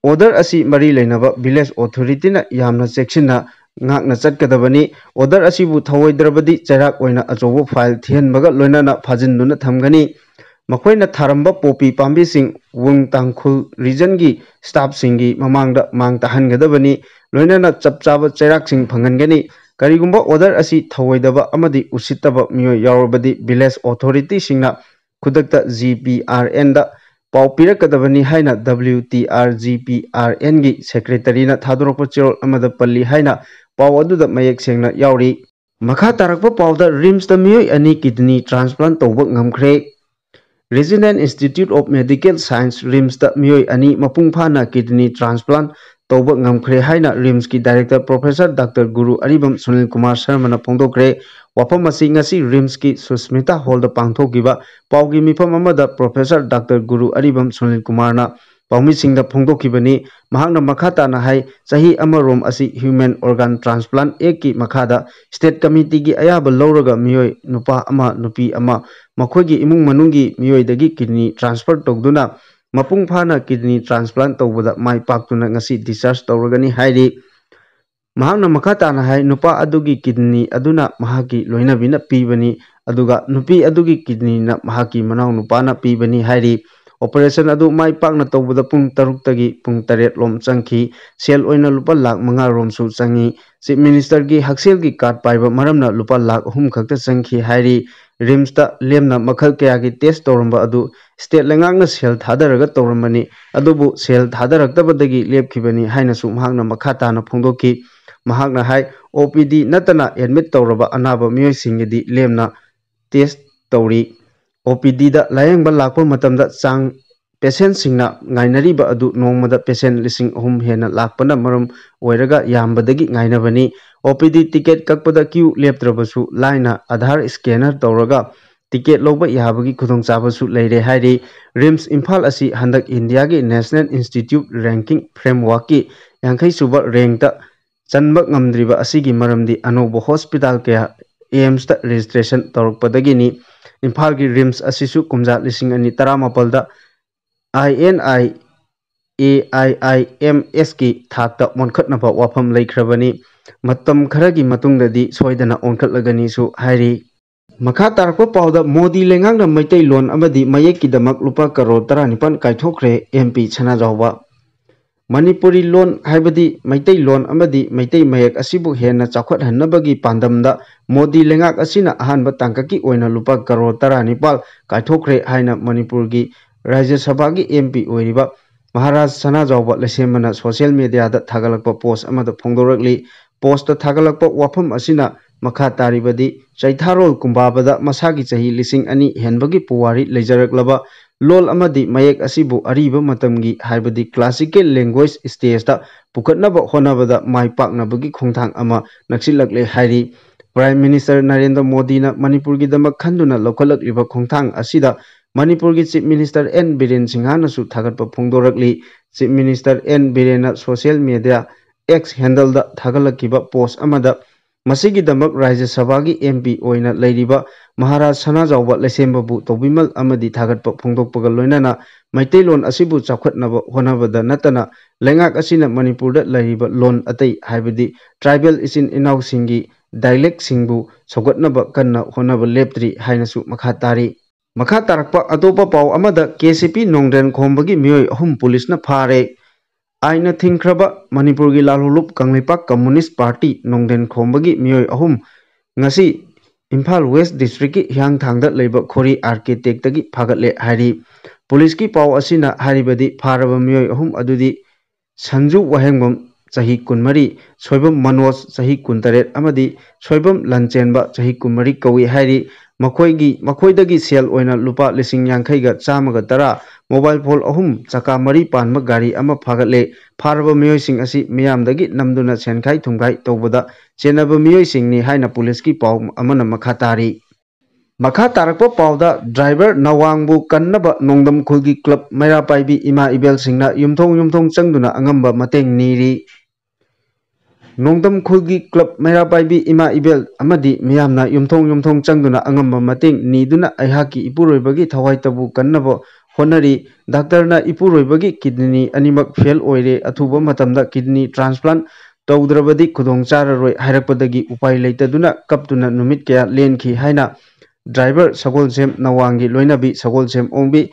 ꯑꯣꯔꯗꯔ ꯑꯁꯤ ꯃꯔꯤ ꯂꯩꯅꯕ ꯚꯤꯂꯦꯖ ꯑꯣꯊꯣꯔꯤꯇꯤꯅ ꯌꯥꯝꯅ ꯆꯦꯛꯁꯤꯟꯅ ꯉꯥꯛꯅ ꯆꯠꯀꯗꯕꯅꯤ꯫ ꯑꯣꯔꯗꯔ ꯑꯁꯤꯕꯨ ꯊꯧꯑꯣꯏꯗ꯭ꯔꯕꯗꯤ ꯆꯩꯔꯥꯛ ꯑꯣꯏꯅ ꯑꯆꯧꯕ ꯐꯥꯏꯜ ꯊꯤꯍꯟꯕꯒ ꯂꯣꯏꯅꯅ ꯐꯥꯖꯤꯟꯗꯨꯅ ꯊꯝꯒꯅꯤ꯫ ꯃꯈꯣꯏꯅ ꯊꯥꯔꯝꯕ ꯄꯣꯄꯤ ꯄꯥꯝꯕꯤꯁꯤꯡ ꯋꯨꯡ ꯇꯥꯡꯈꯨꯜ ꯔꯤꯖꯟꯒꯤ ꯁ꯭ꯇꯥꯐꯁꯤꯡꯒꯤ ꯃꯃꯥꯡꯗ ꯃꯥꯡ ꯇꯥꯍꯟꯒꯗꯕꯅꯤ꯫ ꯂꯣꯏꯅꯅ ꯆꯞ ꯆꯥꯕ ꯆꯩꯔꯥꯛꯁꯤꯡ ꯐꯪꯍꯟꯒꯅꯤ꯫ ꯀꯔꯤꯒꯨꯝꯕ ꯑꯣꯔꯗꯔ ꯑꯁꯤ ꯊꯧꯑꯣꯏꯗꯕ ꯑꯃꯗꯤ ꯎꯁꯤꯠꯇꯕ ꯃꯤꯑꯣꯏ ꯌꯥꯎꯔꯕꯗꯤ ꯚꯤꯂꯦꯖ ꯑꯣꯊꯣꯔꯤꯇꯤꯁꯤꯡꯅ ꯈꯨꯗꯛꯇ ꯖꯤ ꯄꯤ ꯑꯥꯔ ꯑꯦꯟꯗ ꯄꯥꯎ ꯄꯤꯔꯛꯀꯗꯕꯅꯤ ꯍꯥꯏꯅ W T R G P R ꯑꯦꯟꯒꯤ ꯁꯦꯀ꯭ꯔꯦꯇꯔꯤꯅ ꯊꯥꯗꯣꯔꯛꯄ ꯆꯦꯔꯣꯜ ꯑꯃꯗ ꯄꯜꯂꯤ ꯍꯥꯏꯅ ꯄꯥꯎ ꯑꯗꯨꯗ ꯃꯌꯦꯛ ꯁꯦꯡꯅ ꯌꯥꯎꯔꯤ꯫ ꯃꯈꯥ ꯇꯥꯔꯛꯄ ꯄꯥꯎꯗ, ꯔꯤꯝꯁꯇ ꯃꯤꯑꯣꯏ ꯑꯅꯤ ꯀꯤꯗꯅꯤ ꯇ꯭ꯔꯥꯟꯁꯄ꯭ꯂꯥꯟ ꯇꯧꯕ ꯉꯝꯈ꯭ꯔꯦ꯫ Resident Institute of Medical Science, ꯔꯤꯝꯁꯇ ꯃꯤꯑꯣꯏ ꯑꯅꯤ ꯃꯄꯨꯡ ꯐꯥꯅ ꯀꯤꯗꯅꯤ ꯇ꯭ꯔꯥꯟꯁꯄ꯭ꯂꯥꯟ ꯇꯧꯕ ꯉꯝꯈ꯭ꯔꯦ ꯍꯥꯏꯅ ꯔꯤꯝꯁꯀꯤ ꯗꯥꯏꯔꯦꯛꯇꯔ ꯄ꯭ꯔꯣꯐꯦꯁꯔ ꯗꯥꯛꯇꯔ ꯒꯨꯔꯨ ꯑꯔꯤꯕꯝ ꯁꯨꯅꯤꯜ ꯀꯨꯃꯥꯔ ꯁꯔꯃꯅ ꯐꯣꯡꯗꯣꯛꯈ꯭ꯔꯦ꯫ ꯋꯥꯐꯝ ꯑꯁꯤ ꯉꯁꯤ ꯔꯤꯝꯁꯀꯤ ꯁꯨꯁꯃꯤꯇꯥ ꯍꯣꯜꯗ ꯄꯥꯡꯊꯣꯛꯈꯤꯕ ꯄꯥꯎꯒꯤ ꯃꯤꯐꯝ ꯑꯃꯗ ꯄ꯭ꯔꯣꯐꯦꯁꯔ ꯗꯥꯛꯇꯔ ꯒꯨꯔꯨ ꯑꯔꯤꯕꯝ ꯁꯨꯅꯤꯜ ꯀꯨꯃꯥꯔꯅ ꯄꯥꯎꯃꯤꯁꯤꯡꯗ ꯐꯣꯡꯗꯣꯛꯈꯤꯕꯅꯤ꯫ ꯃꯍꯥꯛꯅ ꯃꯈꯥ ꯇꯥꯅ ꯍꯥꯏ, ꯆꯍꯤ ꯑꯃꯔꯣꯝ ꯑꯁꯤ Human Organ Transplant Actꯀꯤ ꯃꯈꯥꯗ ꯁ꯭ꯇꯦꯠ ꯀꯃꯤꯇꯤꯒꯤ ꯑꯌꯥꯕ ꯂꯧꯔꯒ ꯃꯤꯑꯣꯏ ꯅꯨꯄꯥ ꯑꯃ, ꯅꯨꯄꯤ ꯑꯃ, ꯃꯈꯣꯏꯒꯤ ꯏꯃꯨꯡ ꯃꯅꯨꯡꯒꯤ ꯃꯤꯑꯣꯏꯗꯒꯤ ꯀꯤꯗꯅꯤ ꯇ꯭ꯔꯥꯟꯁꯐꯔ ꯇꯧꯗꯨꯅ ꯃꯄꯨꯡ ꯐꯥꯅ ꯀꯤꯗꯅꯤ ꯇ꯭ꯔꯥꯟꯁꯄ꯭ꯂꯥꯟ ꯇꯧꯕꯗ ꯃꯥꯏ ꯄꯥꯛꯇꯨꯅ ꯉꯁꯤ ꯗꯤꯁꯆꯥꯔꯖ ꯇꯧꯔꯒꯅꯤ ꯍꯥꯏꯔꯤ꯫ ꯃꯍꯥꯛꯅ ꯃꯈꯥ ꯇꯥꯅ ꯍꯥꯏ, ꯅꯨꯄꯥ ꯑꯗꯨꯒꯤ ꯀꯤꯗꯅꯤ ꯑꯗꯨꯅ ꯃꯍꯥꯛꯀꯤ ꯂꯣꯏꯅꯕꯤꯅ ꯄꯤꯕꯅꯤ, ꯑꯗꯨꯒ ꯅꯨꯄꯤ ꯑꯗꯨꯒꯤ ꯀꯤꯗꯅꯤꯅ ꯃꯍꯥꯛꯀꯤ ꯃꯅꯥꯎꯅꯨꯄꯥꯅ ꯄꯤꯕꯅꯤ ꯍꯥꯏꯔꯤ꯫ ꯑꯣꯄꯔꯦꯁꯟ ꯑꯗꯨ ꯃꯥꯏ ꯄꯥꯛꯅ ꯇꯧꯕꯗ ꯄꯨꯡ ꯇꯔꯨꯛꯇꯒꯤ ꯄꯨꯡ ꯇꯔꯦꯠ ꯂꯣꯝ ꯆꯪꯈꯤ꯫ ꯁꯦꯜ ꯑꯣꯏꯅ ꯂꯨꯄꯥ ꯂꯥꯈ ꯃꯉꯥ ꯔꯣꯝꯁꯨ ꯆꯪꯉꯤ꯫ ꯆꯤꯐ ꯃꯤꯅꯤꯁꯇꯔꯒꯤ ꯍꯛꯁꯦꯜꯒꯤ ꯀꯥꯔꯗ ꯄꯥꯏꯕ ꯃꯔꯝꯅ ꯂꯨꯄꯥ ꯂꯥꯈ ꯑꯍꯨꯝ ꯈꯛꯇ ꯆꯪꯈꯤ ꯍꯥꯏꯔꯤ꯫ ꯔꯤꯝꯁꯇ ꯂꯦꯝꯅ ꯃꯈꯜ ꯀꯌꯥꯒꯤ ꯇꯦꯁ ꯇꯧꯔꯝꯕ ꯑꯗꯨ ꯁ꯭ꯇꯦꯠ ꯂꯩꯉꯥꯛꯅ ꯁꯦꯜ ꯊꯥꯗꯔꯒ ꯇꯧꯔꯝꯕꯅꯤ, ꯑꯗꯨꯕꯨ ꯁꯦꯜ ꯊꯥꯗꯔꯛꯇꯕꯗꯒꯤ ꯂꯦꯞꯈꯤꯕꯅꯤ ꯍꯥꯏꯅꯁꯨ ꯃꯍꯥꯛꯅ ꯃꯈꯥ ꯇꯥꯅ ꯐꯣꯡꯗꯣꯛꯈꯤ꯫ ꯃꯍꯥꯛꯅ ꯍꯥꯏ, ꯑꯣ ꯄꯤ ꯗꯤ ꯅꯠꯇꯅ ꯑꯦꯗꯃꯤꯠ ꯇꯧꯔꯕ ꯑꯅꯥꯕ ꯃꯤꯑꯣꯏꯁꯤꯡꯒꯤꯗꯤ ꯂꯦꯝꯅ ꯇꯦꯁ ꯇꯧꯔꯤ꯫ ꯑꯣ ꯄꯤ ꯗꯤꯗ ꯂꯥꯌꯦꯡꯕ ꯂꯥꯛꯄ ꯃꯇꯝꯗ ꯆꯥꯡ ꯄꯦꯁꯦꯟꯁꯤꯡꯅ ꯉꯥꯏꯅꯔꯤꯕ ꯑꯗꯨ ꯅꯣꯡꯃꯗ ꯄꯦꯁꯦꯟ ꯂꯤꯁꯤꯡ ꯑꯍꯨꯝ ꯍꯦꯟꯅ ꯂꯥꯛꯄꯅ ꯃꯔꯝ ꯑꯣꯏꯔꯒ ꯌꯥꯝꯕꯗꯒꯤ ꯉꯥꯏꯅꯕꯅꯤ꯫ ꯑꯣ ꯄꯤ ꯗꯤ ꯇꯤꯀꯦꯠ ꯀꯛꯄꯗ ꯀ꯭ꯌꯨ ꯂꯦꯞꯇ꯭ꯔꯕꯁꯨ ꯂꯥꯏꯅ ꯑꯥꯙꯥꯔ ꯁ꯭ꯀꯦꯅꯔ ꯇꯧꯔꯒ ꯇꯤꯀꯦꯠ ꯂꯧꯕ ꯌꯥꯕꯒꯤ ꯈꯨꯗꯣꯡꯆꯥꯕꯁꯨ ꯂꯩꯔꯦ ꯍꯥꯏꯔꯤ꯫ ꯔꯤꯝꯁ ꯏꯝꯐꯥꯜ ꯑꯁꯤ ꯍꯟꯗꯛ ꯏꯟꯗꯤꯌꯥꯒꯤ ꯅꯦꯁꯅꯦꯜ ꯏꯟꯁꯇꯤꯇ꯭ꯌꯨꯠ ꯔꯦꯡꯀꯤꯡ ꯐ꯭ꯔꯦꯝꯋꯥꯔꯛꯀꯤ ꯌꯥꯡꯈꯩ ꯁꯨꯕ ꯔꯦꯡꯛꯇ ꯆꯟꯕ ꯉꯝꯗ꯭ꯔꯤꯕ ꯑꯁꯤꯒꯤ ꯃꯔꯝꯗꯤ ꯑꯅꯧꯕ ꯍꯣꯁꯄꯤꯇꯥꯜ ꯀꯌꯥ ꯑꯦꯝꯁꯇ ꯔꯦꯖꯤꯁꯇ꯭ꯔꯦꯁꯟ ꯇꯧꯔꯛꯄꯗꯒꯤꯅꯤ꯫ ꯏꯝꯐꯥꯜꯒꯤ ꯔꯤꯝꯁ ꯑꯁꯤꯁꯨ ꯀꯨꯝꯖꯥ ꯂꯤꯁꯤꯡ ꯑꯅꯤ ꯇꯔꯥꯃꯥꯄꯜꯗ ꯑꯥꯏ and I A I I M ꯑꯦꯁꯀꯤ ꯊꯥꯛꯇ ꯑꯣꯟꯈꯠꯅꯕ ꯋꯥꯐꯝ ꯂꯩꯈ꯭ꯔꯕꯅꯤ꯫ ꯃꯇꯝ ꯈꯔꯒꯤ ꯃꯇꯨꯡꯗꯗꯤ ꯁꯣꯏꯗꯅ ꯑꯣꯟꯈꯠꯂꯒꯅꯤꯁꯨ ꯍꯥꯏꯔꯤ꯫ ꯃꯈꯥ ꯇꯥꯔꯛꯄ ꯄꯥꯎꯗ, ꯃꯣꯗꯤ ꯂꯩꯉꯥꯛꯅ ꯃꯩꯇꯩꯂꯣꯟ ꯑꯃꯗꯤ ꯃꯌꯦꯛꯀꯤꯗꯃꯛ ꯂꯨꯄꯥ ꯀꯔꯣꯔ ꯇꯔꯥꯅꯤꯄꯥꯟ ꯀꯥꯏꯊꯣꯛꯈ꯭ꯔꯦ, ꯑꯦꯝ ꯄꯤ ꯁꯅꯥꯖꯥꯎꯕ꯫ ꯃꯅꯤꯄꯨꯔꯤ ꯂꯣꯟ ꯍꯥꯏꯕꯗꯤ ꯃꯩꯇꯩꯂꯣꯟ ꯑꯃꯗꯤ ꯃꯩꯇꯩ ꯃꯌꯦꯛ ꯑꯁꯤꯕꯨ ꯍꯦꯟꯅ ꯆꯥꯎꯈꯠꯍꯟꯅꯕꯒꯤ ꯄꯥꯟꯗꯝꯗ ꯃꯣꯗꯤ ꯂꯩꯉꯥꯛ ꯑꯁꯤꯅ ꯑꯍꯥꯟꯕ ꯇꯥꯡꯀꯛꯀꯤ ꯑꯣꯏꯅ ꯂꯨꯄꯥ ꯀꯔꯣꯔ ꯇꯔꯥꯅꯤꯄꯥꯜ ꯀꯥꯏꯊꯣꯛꯈ꯭ꯔꯦ ꯍꯥꯏꯅ ꯃꯅꯤꯄꯨꯔꯒꯤ ꯔꯥꯖ꯭ꯌ ꯁꯚꯥꯒꯤ ꯑꯦꯝ ꯄꯤ ꯑꯣꯏꯔꯤꯕ ꯃꯍꯥꯔꯥꯖ ꯁꯅꯥꯖꯥꯎꯕ ꯂꯩꯁꯦꯝꯕꯅ ꯁꯣꯁꯤꯌꯦꯜ ꯃꯦꯗꯤꯌꯥꯗ ꯊꯥꯒꯠꯂꯛꯄ ꯄꯣꯁ ꯑꯃꯗ ꯐꯣꯡꯗꯣꯔꯛꯂꯤ꯫ ꯄꯣꯁꯇ ꯊꯥꯒꯠꯂꯛꯄ ꯋꯥꯐꯝ ꯑꯁꯤꯅ ꯃꯈꯥ ꯇꯥꯔꯤꯕꯗꯤ, ꯆꯩꯊꯥꯔꯣꯜ ꯀꯨꯝꯕꯥꯕꯗ ꯃꯁꯥꯒꯤ ꯆꯍꯤ ꯂꯤꯁꯤꯡ ꯑꯅꯤ ꯍꯦꯟꯕꯒꯤ ꯄꯨꯋꯥꯔꯤ ꯂꯩꯖꯔꯛꯂꯕ ꯂꯣꯜ ꯑꯃꯗꯤ ꯃꯌꯦꯛ ꯑꯁꯤꯕꯨ ꯑꯔꯤꯕ ꯃꯇꯝꯒꯤ, ꯍꯥꯏꯕꯗꯤ classical language stageꯇ ꯄꯨꯈꯠꯅꯕ ꯍꯣꯠꯅꯕꯗ ꯃꯥꯏ ꯄꯥꯛꯅꯕꯒꯤ ꯈꯣꯡꯊꯥꯡ ꯑꯃ ꯅꯛꯁꯤꯜꯂꯛꯂꯦ ꯍꯥꯏꯔꯤ꯫ Prime Minister ꯅꯔꯦꯟꯗ꯭ꯔ ꯃꯣꯗꯤꯅ ꯃꯅꯤꯄꯨꯔꯒꯤꯗꯃꯛ ꯈꯟꯗꯨꯅ ꯂꯧꯈꯠꯂꯛꯂꯤꯕ ꯈꯣꯡꯊꯥꯡ ꯑꯁꯤꯗ ꯃꯅꯤꯄꯨꯔꯒꯤ Chief Minister ꯑꯦꯟ ꯕꯤꯔꯦꯟ ꯁꯤꯡꯍꯥꯅꯁꯨ ꯊꯥꯒꯠꯄ ꯐꯣꯡꯗꯣꯔꯛꯂꯤ꯫ Chief Minister ꯑꯦꯟ ꯕꯤꯔꯦꯟꯅ social media X handleꯗ ꯊꯥꯒꯠꯂꯛꯈꯤꯕ post ꯑꯃꯗ ꯃꯁꯤꯒꯤꯗꯃꯛ ꯔꯥꯖ꯭ꯌ ꯁꯚꯥꯒꯤ M P ꯑꯣꯏꯅ ꯂꯩꯔꯤꯕ ꯃꯍꯥꯔꯥꯖ ꯁꯅꯥꯖꯥꯎꯕ ꯂꯩꯁꯦꯝꯕꯕꯨ ꯇꯧꯕꯤꯃꯜ ꯑꯃꯗꯤ ꯊꯥꯒꯠꯄ ꯐꯣꯡꯗꯣꯛꯄꯒ ꯂꯣꯏꯅꯅ ꯃꯩꯇꯩꯂꯣꯟ ꯑꯁꯤꯕꯨ ꯆꯥꯎꯈꯠꯅꯕ ꯍꯣꯠꯅꯕꯗ ꯅꯠꯇꯅ ꯂꯩꯉꯥꯛ ꯑꯁꯤꯅ ꯃꯅꯤꯄꯨꯔꯗ ꯂꯩꯔꯤꯕ ꯂꯣꯟ ꯑꯇꯩ, ꯍꯥꯏꯕꯗꯤ tribal ꯏꯆꯤꯟ ꯏꯅꯥꯎꯁꯤꯡꯒꯤ dialectꯁꯤꯡꯕꯨ ꯁꯧꯒꯠꯅꯕ ꯀꯟꯅ ꯍꯣꯠꯅꯕ ꯂꯦꯞꯇ꯭ꯔꯤ ꯍꯥꯏꯅꯁꯨ ꯃꯈꯥ ꯇꯥꯔꯤ꯫ ꯃꯈꯥ ꯇꯥꯔꯛꯄ ꯑꯇꯣꯞꯄ ꯄꯥꯎ ꯑꯃꯗ, K C P ꯅꯣꯡꯗ꯭ꯔꯦꯟ ꯈꯣꯝꯕꯒꯤ ꯃꯤꯑꯣꯏ ꯑꯍꯨꯝ ꯄꯨꯂꯤꯁꯅ ꯐꯥꯔꯦ꯫ ꯑꯥꯏꯟꯅ ꯊꯤꯡꯈ꯭ꯔꯕ ꯃꯅꯤꯄꯨꯔꯒꯤ ꯂꯥꯜꯍꯧꯂꯨꯞ ꯀꯪꯂꯩꯄꯥꯛ ꯀꯝꯃꯨꯅꯤꯁ ꯄꯥꯔꯇꯤ ꯅꯣꯡꯗ꯭ꯔꯦꯟ ꯈꯣꯝꯕꯒꯤ ꯃꯤꯑꯣꯏ ꯑꯍꯨꯝ ꯉꯁꯤ ꯏꯝꯐꯥꯜ West Districtꯀꯤ ꯍꯤꯌꯥꯡꯊꯥꯡꯗ ꯂꯩꯕ ꯈꯣꯔꯤ R K Techꯇꯒꯤ ꯐꯥꯒꯠꯂꯦ ꯍꯥꯏꯔꯤ꯫ ꯄꯨꯂꯤꯁꯀꯤ ꯄꯥꯎ ꯑꯁꯤꯅ ꯍꯥꯏꯔꯤꯕꯗꯤ, ꯐꯥꯔꯕ ꯃꯤꯑꯣꯏ ꯑꯍꯨꯝ ꯑꯗꯨꯗꯤ ꯁꯟꯖꯨ ꯋꯥꯍꯦꯡꯕꯝ, ꯆꯍꯤ ꯀꯨꯟꯃꯔꯤ, ꯁꯣꯏꯕꯝ ꯃꯅꯣꯖ, ꯆꯍꯤ ꯀꯨꯟꯇꯔꯦꯠ, ꯑꯃꯗꯤ ꯁꯣꯏꯕꯝ ꯂꯟꯆꯦꯟꯕ, ꯆꯍꯤ ꯀꯨꯟꯃꯔꯤ ꯀꯧꯏ ꯍꯥꯏꯔꯤ꯫ ꯃꯈꯣꯏꯒꯤ, ꯃꯈꯣꯏꯗꯒꯤ ꯁꯦꯜ ꯑꯣꯏꯅ ꯂꯨꯄꯥ ꯂꯤꯁꯤꯡ ꯌꯥꯡꯈꯩꯒ ꯆꯥꯝꯃꯒ ꯇꯔꯥ, mobile phone ꯑꯍꯨꯝ, ꯆꯀꯥ ꯃꯔꯤ ꯄꯥꯟꯕ ꯒꯥꯔꯤ ꯑꯃ ꯐꯥꯒꯠꯂꯦ꯫ ꯐꯥꯔꯕ ꯃꯤꯑꯣꯏꯁꯤꯡ ꯑꯁꯤ ꯃꯤꯌꯥꯝꯗꯒꯤ ꯅꯝꯗꯨꯅ ꯁꯦꯟꯈꯥꯏ ꯊꯨꯝꯈꯥꯏ ꯇꯧꯕꯗ ꯆꯦꯟꯅꯕ ꯃꯤꯑꯣꯏꯁꯤꯡꯅꯤ ꯍꯥꯏꯅ ꯄꯨꯂꯤꯁꯀꯤ ꯄꯥꯎ ꯑꯃꯅ ꯃꯈꯥ ꯇꯥꯔꯤ꯫ ꯃꯈꯥ ꯇꯥꯔꯛꯄ ꯄꯥꯎꯗ, driver ꯅꯋꯥꯡꯕꯨ ꯀꯟꯅꯕ ꯅꯣꯡꯗꯝ ꯈꯨꯜꯒꯤ club ꯃꯩꯔꯥ ꯄꯥꯏꯕꯤ ꯏꯃꯥ ꯏꯕꯦꯜꯁꯤꯡꯅ ꯌꯨꯝꯊꯣꯡ ꯌꯨꯝꯊꯣꯡ ꯆꯪꯗꯨꯅ ꯑꯉꯝꯕ ꯃꯇꯦꯡ ꯅꯤꯔꯤ꯫ ꯅꯣꯡꯗꯝ ꯈꯨꯜꯒꯤ club ꯃꯩꯔꯥ ꯄꯥꯏꯕꯤ ꯏꯃꯥ ꯏꯕꯦꯜ ꯑꯃꯗꯤ ꯃꯤꯌꯥꯝꯅ ꯌꯨꯝꯊꯣꯡ ꯌꯨꯝꯊꯣꯡ ꯆꯪꯗꯨꯅ ꯑꯉꯝꯕ ꯃꯇꯦꯡ ꯅꯤꯗꯨꯅ ꯑꯩꯍꯥꯛꯀꯤ ꯏꯄꯨꯔꯣꯏꯕꯒꯤ ꯊꯋꯥꯏꯇꯕꯨ ꯀꯟꯅꯕ ꯍꯣꯠꯅꯔꯤ꯫ ꯗꯥꯛꯇꯔꯅ ꯏꯄꯨꯔꯣꯏꯕꯒꯤ kidney ꯑꯅꯤꯃꯛ fail ꯑꯣꯏꯔꯦ, ꯑꯊꯨꯕ ꯃꯇꯝꯗ kidney transplant ꯇꯧꯗ꯭ꯔꯕꯗꯤ ꯈꯨꯗꯣꯡ ꯆꯥꯔꯔꯣꯏ ꯍꯥꯏꯔꯛꯄꯗꯒꯤ ꯎꯄꯥꯏ ꯂꯩꯇꯗꯨꯅ ꯀꯞꯇꯨꯅ ꯅꯨꯃꯤꯠ ꯀꯌꯥ ꯂꯦꯟꯈꯤ ꯍꯥꯏꯅ driver ꯁꯒꯣꯜꯁꯦꯝ ꯅꯋꯥꯡꯒꯤ ꯂꯣꯏꯅꯕꯤ ꯁꯒꯣꯜꯁꯦꯝ ꯑꯣꯡꯕꯤ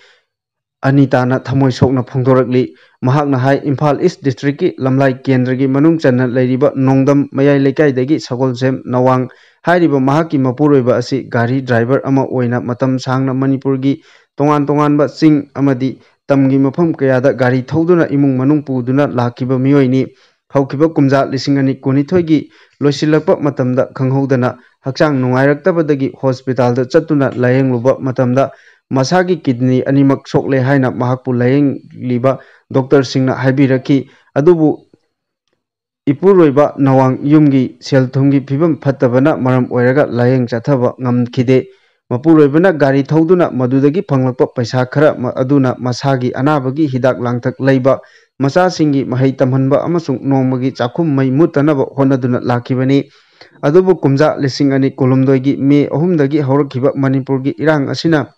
ꯑꯅꯤꯇꯥꯅ ꯊꯃꯣꯏ ꯁꯣꯛꯅ ꯐꯣꯡꯗꯣꯔꯛꯂꯤ꯫ ꯃꯍꯥꯛꯅ ꯍꯥꯏ, ꯏꯝꯐꯥꯜ East Districtꯀꯤ ꯂꯝꯂꯥꯏ ꯀꯦꯟꯗ꯭ꯔꯒꯤ ꯃꯅꯨꯡ ꯆꯟꯅ ꯂꯩꯔꯤꯕ ꯅꯣꯡꯗꯝ ꯃꯌꯥꯏ ꯂꯩꯀꯥꯏꯗꯒꯤ ꯁꯒꯣꯜꯁꯦꯝ ꯅꯋꯥꯡ ꯍꯥꯏꯔꯤꯕ ꯃꯍꯥꯛꯀꯤ ꯃꯄꯨꯔꯣꯏꯕ ꯑꯁꯤ ꯒꯥꯔꯤ driver ꯑꯃ ꯑꯣꯏꯅ ꯃꯇꯝ ꯁꯥꯡꯅ ꯃꯅꯤꯄꯨꯔꯒꯤ ꯇꯣꯉꯥꯟ ꯇꯣꯉꯥꯟꯕ ꯆꯤꯡ ꯑꯃꯗꯤ ꯇꯝꯒꯤ ꯃꯐꯝ ꯀꯌꯥꯗ ꯒꯥꯔꯤ ꯊꯧꯗꯨꯅ ꯏꯃꯨꯡ ꯃꯅꯨꯡ ꯄꯨꯗꯨꯅ ꯂꯥꯛꯈꯤꯕ ꯃꯤꯑꯣꯏꯅꯤ꯫ ꯍꯧꯈꯤꯕ ꯀꯨꯝꯖꯥ ꯂꯤꯁꯤꯡ ꯑꯅꯤ ꯀꯨꯟꯅꯤꯊꯣꯏꯒꯤ ꯂꯣꯏꯁꯤꯜꯂꯛꯄ ꯃꯇꯝꯗ ꯈꯪꯍꯧꯗꯅ ꯍꯛꯆꯥꯡ ꯅꯨꯡꯉꯥꯏꯔꯛꯇꯕꯗꯒꯤ hospitalꯗ ꯆꯠꯇꯨꯅ ꯂꯥꯌꯦꯡꯂꯨꯕ ꯃꯇꯝꯗ ꯃꯁꯥꯒꯤ ꯀꯤꯗꯅꯤ ꯑꯅꯤꯃꯛ ꯁꯣꯛꯂꯦ ꯍꯥꯏꯅ ꯃꯍꯥꯛꯄꯨ ꯂꯥꯌꯦꯡꯂꯤꯕ ꯗꯣꯛꯇꯔꯁꯤꯡꯅ ꯍꯥꯏꯕꯤꯔꯛꯈꯤ꯫ ꯑꯗꯨꯕꯨ ꯏꯄꯨꯔꯣꯏꯕ ꯅꯋꯥꯡ ꯌꯨꯝꯒꯤ ꯁꯦꯜ ꯊꯨꯝꯒꯤ ꯐꯤꯕꯝ ꯐꯠꯇꯕꯅ ꯃꯔꯝ ꯑꯣꯏꯔꯒ ꯂꯥꯌꯦꯡ ꯆꯠꯊꯕ ꯉꯝꯈꯤꯗꯦ꯫ ꯃꯄꯨꯔꯣꯏꯕꯅ ꯒꯥꯔꯤ ꯊꯧꯗꯨꯅ ꯃꯗꯨꯗꯒꯤ ꯐꯪꯂꯛꯄ ꯄꯩꯁꯥ ꯈꯔ ꯃ-, ꯑꯗꯨꯅ ꯃꯁꯥꯒꯤ ꯑꯅꯥꯕꯒꯤ ꯍꯤꯗꯥꯛ ꯂꯥꯡꯊꯛ ꯂꯩꯕ, ꯃꯆꯥꯁꯤꯡꯒꯤ ꯃꯍꯩ ꯇꯝꯍꯟꯕ ꯑꯃꯁꯨꯡ ꯅꯣꯡꯃꯒꯤ ꯆꯥꯛꯈꯨꯝ ꯃꯩ ꯃꯨꯠꯇꯅꯕ ꯍꯣꯠꯅꯗꯨꯅ ꯂꯥꯛꯈꯤꯕꯅꯤ꯫ ꯑꯗꯨꯕꯨ ꯀꯨꯝꯖꯥ ꯂꯤꯁꯤꯡ ꯑꯅꯤ ꯀꯨꯟꯍꯨꯝꯗꯣꯏꯒꯤ ꯃꯦ ꯑꯍꯨꯝꯗꯒꯤ ꯍꯧꯔꯛꯈꯤꯕ ꯃꯅꯤꯄꯨꯔꯒꯤ ꯏꯔꯥꯡ ꯑꯁꯤꯅ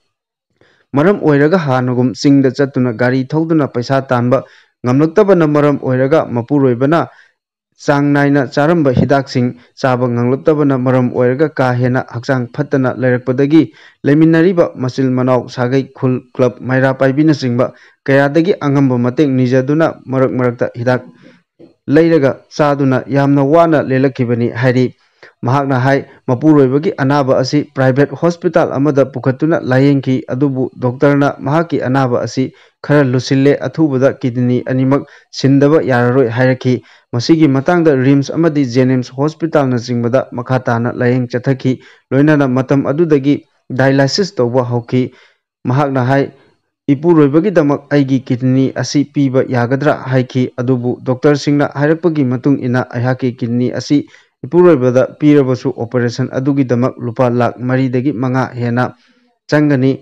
ꯃꯔꯝ ꯑꯣꯏꯔꯒ ꯍꯥꯟꯅꯒꯨꯝ ꯆꯤꯡꯗ ꯆꯠꯇꯨꯅ ꯒꯥꯔꯤ ꯊꯧꯗꯨꯅ ꯄꯩꯁꯥ ꯇꯥꯟꯕ ꯉꯝꯂꯛꯇꯕꯅ ꯃꯔꯝ ꯑꯣꯏꯔꯒ ꯃꯄꯨꯔꯣꯏꯕꯅ ꯆꯥꯡ ꯅꯥꯏꯅ ꯆꯥꯔꯝꯕ ꯍꯤꯗꯥꯛꯁꯤꯡ ꯆꯥꯕ ꯉꯝꯂꯛꯇꯕꯅ ꯃꯔꯝ ꯑꯣꯏꯔꯒ ꯀꯥ ꯍꯦꯟꯅ ꯍꯛꯆꯥꯡ ꯐꯠꯇꯅ ꯂꯩꯔꯛꯄꯗꯒꯤ ꯂꯩꯃꯤꯟꯅꯔꯤꯕ ꯃꯆꯤꯜ ꯃꯅꯥꯎ, ꯁꯥꯒꯩ, ꯈꯨꯜ, ꯀ꯭ꯂꯕ, ꯃꯩꯔꯥ ꯄꯥꯏꯕꯤꯅꯆꯤꯡꯕ ꯀꯌꯥꯗꯒꯤ ꯑꯉꯝꯕ ꯃꯇꯦꯡ ꯅꯤꯖꯗꯨꯅ ꯃꯔꯛ ꯃꯔꯛꯇ ꯍꯤꯗꯥꯛ ꯂꯩꯔꯒ ꯆꯥꯗꯨꯅ ꯌꯥꯝꯅ ꯋꯥꯅ ꯂꯦꯜꯂꯛꯈꯤꯕꯅꯤ ꯍꯥꯏꯔꯤ꯫ ꯃꯍꯥꯛꯅ ꯍꯥꯏ, ꯃꯄꯨꯔꯣꯏꯕꯒꯤ ꯑꯅꯥꯕ ꯑꯁꯤ private hospital ꯑꯃꯗ ꯄꯨꯈꯠꯇꯨꯅ ꯂꯥꯌꯦꯡꯈꯤ, ꯑꯗꯨꯕꯨ ꯗꯣꯛꯇꯔꯅ ꯃꯍꯥꯛꯀꯤ ꯑꯅꯥꯕ ꯑꯁꯤ ꯈꯔ ꯂꯨꯁꯤꯜꯂꯦ, ꯑꯊꯨꯕꯗ ꯀꯤꯗꯅꯤ ꯑꯅꯤꯃꯛ ꯁꯤꯟꯗꯕ ꯌꯥꯔꯔꯣꯏ ꯍꯥꯏꯔꯛꯈꯤ꯫ ꯃꯁꯤꯒꯤ ꯃꯇꯥꯡꯗ ꯔꯤꯝꯁ ꯑꯃꯗꯤ ꯖꯦꯅꯤꯝꯁ ꯍꯣꯁꯄꯤꯇꯥꯜꯅꯆꯤꯡꯕꯗ ꯃꯈꯥ ꯇꯥꯅ ꯂꯥꯌꯦꯡ ꯆꯠꯊꯈꯤ꯫ ꯂꯣꯏꯅꯅ ꯃꯇꯝ ꯑꯗꯨꯗꯒꯤ dialysis ꯇꯧꯕ ꯍꯧꯈꯤ꯫ ꯃꯍꯥꯛꯅ ꯍꯥꯏ, "ꯏꯄꯨꯔꯣꯏꯕꯒꯤꯗꯃꯛ ꯑꯩꯒꯤ ꯀꯤꯗꯅꯤ ꯑꯁꯤ ꯄꯤꯕ ꯌꯥꯒꯗ꯭ꯔꯥ?" ꯍꯥꯏꯈꯤ꯫ ꯑꯗꯨꯕꯨ ꯗꯣꯛꯇꯔꯁꯤꯡꯅ ꯍꯥꯏꯔꯛꯄꯒꯤ ꯃꯇꯨꯡ ꯏꯟꯅ ꯑꯩꯍꯥꯛꯀꯤ ꯀꯤꯗꯅꯤ ꯑꯁꯤ ꯏꯄꯨꯔꯣꯏꯕꯗ ꯄꯤꯔꯕꯁꯨ operation ꯑꯗꯨꯒꯤꯗꯃꯛ ꯂꯨꯄꯥ ꯂꯥꯈ ꯃꯔꯤꯗꯒꯤ ꯃꯉꯥ ꯍꯦꯟꯅ ꯆꯪꯒꯅꯤ꯫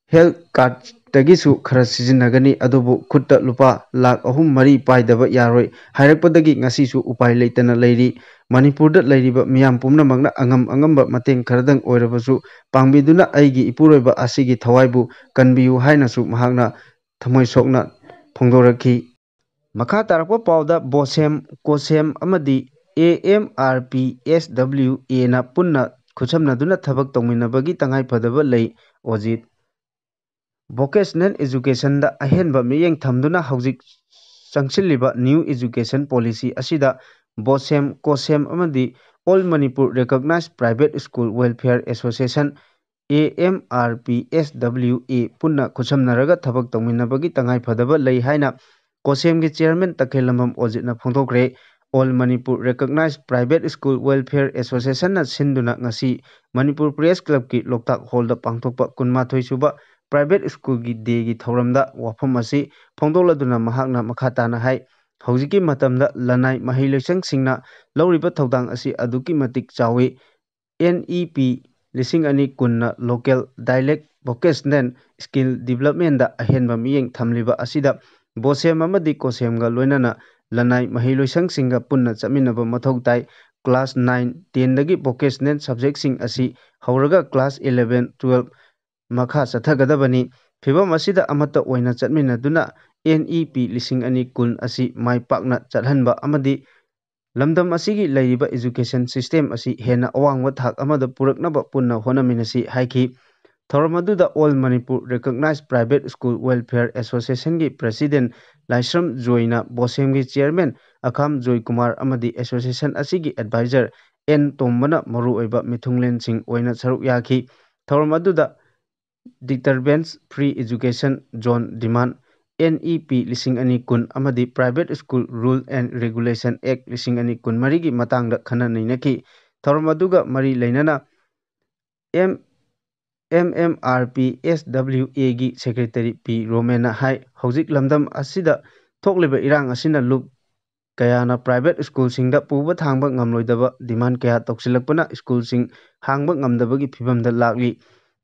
Health cardꯇꯒꯤꯁꯨ ꯈꯔ ꯁꯤꯖꯤꯟꯅꯒꯅꯤ, ꯑꯗꯨꯕꯨ ꯈꯨꯠꯇ ꯂꯨꯄꯥ ꯂꯥꯈ ꯑꯍꯨꯝ ꯃꯔꯤ ꯄꯥꯏꯗꯕ ꯌꯥꯔꯣꯏ ꯍꯥꯏꯔꯛꯄꯗꯒꯤ ꯉꯁꯤꯁꯨ ꯎꯄꯥꯏ ꯂꯩꯇꯅ ꯂꯩꯔꯤ꯫ ꯃꯅꯤꯄꯨꯔꯗ ꯂꯩꯔꯤꯕ ꯃꯤꯌꯥꯝ ꯄꯨꯝꯅꯃꯛꯅ ꯑꯉꯝ ꯑꯉꯝꯕ ꯃꯇꯦꯡ ꯈꯔꯗꯪ ꯑꯣꯏꯔꯕꯁꯨ ꯄꯥꯡꯕꯤꯗꯨꯅ ꯑꯩꯒꯤ ꯏꯄꯨꯔꯣꯏꯕ ꯑꯁꯤꯒꯤ ꯊꯋꯥꯏꯕꯨ ꯀꯟꯕꯤꯌꯨ ꯍꯥꯏꯅꯁꯨ ꯃꯍꯥꯛꯅ ꯊꯃꯣꯏ ꯁꯣꯛꯅ ꯐꯣꯡꯗꯣꯔꯛꯈꯤ꯫ ꯃꯈꯥ ꯇꯥꯔꯛꯄ ꯄꯥꯎꯗ ꯕꯣꯁꯦꯝ, ꯀꯣꯁꯦꯝ ꯑꯃꯗꯤ AMRPSWAꯅ ꯄꯨꯟꯅ ꯈꯨꯠꯁꯝꯅꯗꯨꯅ ꯊꯕꯛ ꯇꯧꯃꯤꯟꯅꯕꯒꯤ ꯇꯉꯥꯏꯐꯗꯕ ꯂꯩ꯫ ꯑꯣꯖꯤꯠ꯫ Vocational Educationꯗ ꯑꯍꯦꯟꯕ ꯃꯤꯠꯌꯦꯡ ꯊꯝꯗꯨꯅ ꯍꯧꯖꯤꯛ ꯆꯪꯁꯤꯜꯂꯤꯕ New Education Policy ꯑꯁꯤꯗ ꯕꯣꯁꯦꯝ, ꯀꯣꯁꯦꯝ ꯑꯃꯗꯤ All Manipur Recognized Private School Welfare Association, AMRPSWA, ꯄꯨꯟꯅ ꯈꯨꯠꯁꯝꯅꯔꯒ ꯊꯕꯛ ꯇꯧꯃꯤꯟꯅꯕꯒꯤ ꯇꯉꯥꯏꯐꯗꯕ ꯂꯩ ꯍꯥꯏꯅ ꯀꯣꯁꯦꯝꯒꯤ chairman ꯇꯈꯦꯜꯂꯝꯕꯝ ꯑꯣꯖꯤꯠꯅ ꯐꯣꯡꯗꯣꯛꯈ꯭ꯔꯦ꯫ All Manipur Recognized Private School Welfare Associationꯅ ꯁꯤꯟꯗꯨꯅ ꯉꯁꯤ ꯃꯅꯤꯄꯨꯔ Press Clubꯀꯤ ꯂꯣꯛꯇꯥꯛ Hallꯗ ꯄꯥꯡꯊꯣꯛꯄ ꯀꯨꯟꯃꯥꯊꯣꯏ ꯁꯨꯕ Private Schoolꯒꯤ Dayꯒꯤ ꯊꯧꯔꯝꯗ ꯋꯥꯐꯝ ꯑꯁꯤ ꯐꯣꯡꯗꯣꯛꯂꯗꯨꯅ ꯃꯍꯥꯛꯅ ꯃꯈꯥ ꯇꯥꯅ ꯍꯥꯏ, ꯍꯧꯖꯤꯛꯀꯤ ꯃꯇꯝꯗ ꯂꯅꯥꯏ ꯃꯍꯩꯂꯣꯏꯁꯪꯁꯤꯡꯅ ꯂꯧꯔꯤꯕ ꯊꯧꯗꯥꯡ ꯑꯁꯤ ꯑꯗꯨꯛꯀꯤ ꯃꯇꯤꯛ ꯆꯥꯎꯏ꯫ NEP ꯂꯤꯁꯤꯡ ꯑꯅꯤ ꯀꯨꯟꯅ local dialect vocational skill developmentꯗ ꯑꯍꯦꯟꯕ ꯃꯤꯠꯌꯦꯡ ꯊꯝꯂꯤꯕ ꯑꯁꯤꯗ BOSEM ꯑꯃꯗꯤ COSEMꯒ ꯂꯣꯏꯅꯅ ꯂꯅꯥꯏ ꯃꯍꯩꯂꯣꯏꯁꯪꯁꯤꯡꯒ ꯄꯨꯟꯅ ꯆꯠꯃꯤꯟꯅꯕ ꯃꯊꯧ ꯇꯥꯏ꯫ Class nine, tenꯗꯒꯤ vocational subjectꯁꯤꯡ ꯑꯁꯤ ꯍꯧꯔꯒ class eleven, twelve ꯃꯈꯥ ꯆꯠꯊꯒꯗꯕꯅꯤ꯫ ꯐꯤꯚꯝ ꯑꯁꯤꯗ ꯑꯃꯠꯇ ꯑꯣꯏꯅ ꯆꯠꯃꯤꯟꯅꯗꯨꯅ NEP ꯂꯤꯁꯤꯡ ꯑꯅꯤ ꯀꯨꯟ ꯑꯁꯤ ꯃꯥꯏ ꯄꯥꯛꯅ ꯆꯠꯍꯟꯕ ꯑꯃꯗꯤ ꯂꯝꯗꯝ ꯑꯁꯤꯒꯤ ꯂꯩꯔꯤꯕ education system ꯑꯁꯤ ꯍꯦꯟꯅ ꯑꯋꯥꯡꯕ ꯊꯥꯛ ꯑꯃꯗ ꯄꯨꯔꯛꯅꯕ ꯄꯨꯟꯅ ꯍꯣꯠꯅꯃꯤꯟꯅꯁꯤ ꯍꯥꯏꯈꯤ꯫ ꯊꯧꯔꯝ ꯑꯗꯨꯗ All Manipur Recognized Private School Welfare Associationꯒꯤ President ꯂꯥꯏꯁ꯭ꯔꯝ ꯖꯣꯏꯅ, BOSEMꯒꯤ Chairman ꯑꯈꯥꯝ ꯖꯣꯏꯀꯨꯃꯥꯔ ꯑꯃꯗꯤ association ꯑꯁꯤꯒꯤ advisor N ꯇꯣꯝꯕꯅ ꯃꯔꯨꯑꯣꯏꯕ ꯃꯤꯊꯨꯡꯂꯦꯟꯁꯤꯡ ꯑꯣꯏꯅ ꯁꯔꯨꯛ ꯌꯥꯈꯤ꯫ ꯊꯧꯔꯝ ꯑꯗꯨꯗ disturbance free education zone demand, NEP ꯂꯤꯁꯤꯡ ꯑꯅꯤ ꯀꯨꯟ ꯑꯃꯗꯤ Private School Rule and Regulation Act ꯂꯤꯁꯤꯡ ꯑꯅꯤ ꯀꯨꯟꯃꯔꯤꯒꯤ ꯃꯇꯥꯡꯗ ꯈꯟꯅ ꯅꯩꯅꯈꯤ꯫ ꯊꯧꯔꯝ ꯑꯗꯨꯒ ꯃꯔꯤ ꯂꯩꯅꯅ M-, MMRP SWAꯒꯤ Secretary P ꯔꯣꯃꯦꯟꯅ ꯍꯥꯏ, ꯍꯧꯖꯤꯛ ꯂꯝꯗꯝ ꯑꯁꯤꯗ ꯊꯣꯛꯂꯤꯕ ꯏꯔꯥꯡ ꯑꯁꯤꯅ ꯂꯨꯞ ꯀꯌꯥꯅ private schoolꯁꯤꯡꯗ ꯄꯨꯕ ꯊꯥꯡꯕ ꯉꯝꯂꯣꯏꯗꯕ demand ꯀꯌꯥ ꯇꯧꯁꯤꯜꯂꯛꯄꯅ schoolꯁꯤꯡ ꯍꯥꯡꯕ ꯉꯝꯗꯕꯒꯤ ꯐꯤꯚꯝꯗ ꯂꯥꯛꯂꯤ꯫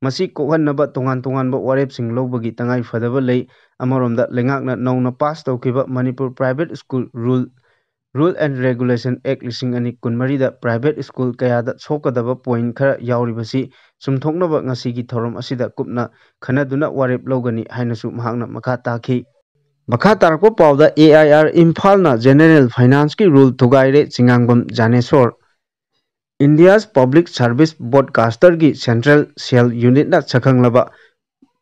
ꯃꯁꯤ ꯀꯣꯛꯍꯟꯅꯕ ꯇꯣꯉꯥꯟ ꯇꯣꯉꯥꯟꯕ ꯋꯥꯔꯦꯞꯁꯤꯡ ꯂꯧꯕꯒꯤ ꯇꯉꯥꯏ ꯐꯗꯕ ꯂꯩ꯫ ꯑꯃꯔꯣꯝꯗ ꯂꯩꯉꯥꯛꯅ ꯅꯧꯅ pass ꯇꯧꯈꯤꯕ Manipur Private School Rule, Rule and Regulation Act ꯂꯤꯁꯤꯡ ꯑꯅꯤ ꯀꯨꯟꯃꯔꯤꯗ private school ꯀꯌꯥꯗ ꯁꯣꯛꯀꯗꯕ point ꯈꯔ ꯌꯥꯎꯔꯤꯕꯁꯤ ꯆꯨꯝꯊꯣꯛꯅꯕ ꯉꯁꯤꯒꯤ ꯊꯧꯔꯝ ꯑꯁꯤꯗ ꯀꯨꯞꯅ ꯈꯟꯅꯗꯨꯅ ꯋꯥꯔꯦꯞ ꯂꯧꯒꯅꯤ ꯍꯥꯏꯅꯁꯨ ꯃꯍꯥꯛꯅ ꯃꯈꯥ ꯇꯥꯈꯤ꯫ ꯃꯈꯥ ꯇꯥꯔꯛꯄ ꯄꯥꯎꯗ AIR ꯏꯝꯐꯥꯜꯅ general financeꯀꯤ rule ꯊꯨꯒꯥꯏꯔꯦ, ꯆꯤꯉꯥꯡꯕꯝ ꯖꯥꯅꯦꯁꯣꯔ꯫ India's Public Service Broadcasterꯒꯤ central cell unitꯅ ꯁꯛꯈꯪꯂꯕ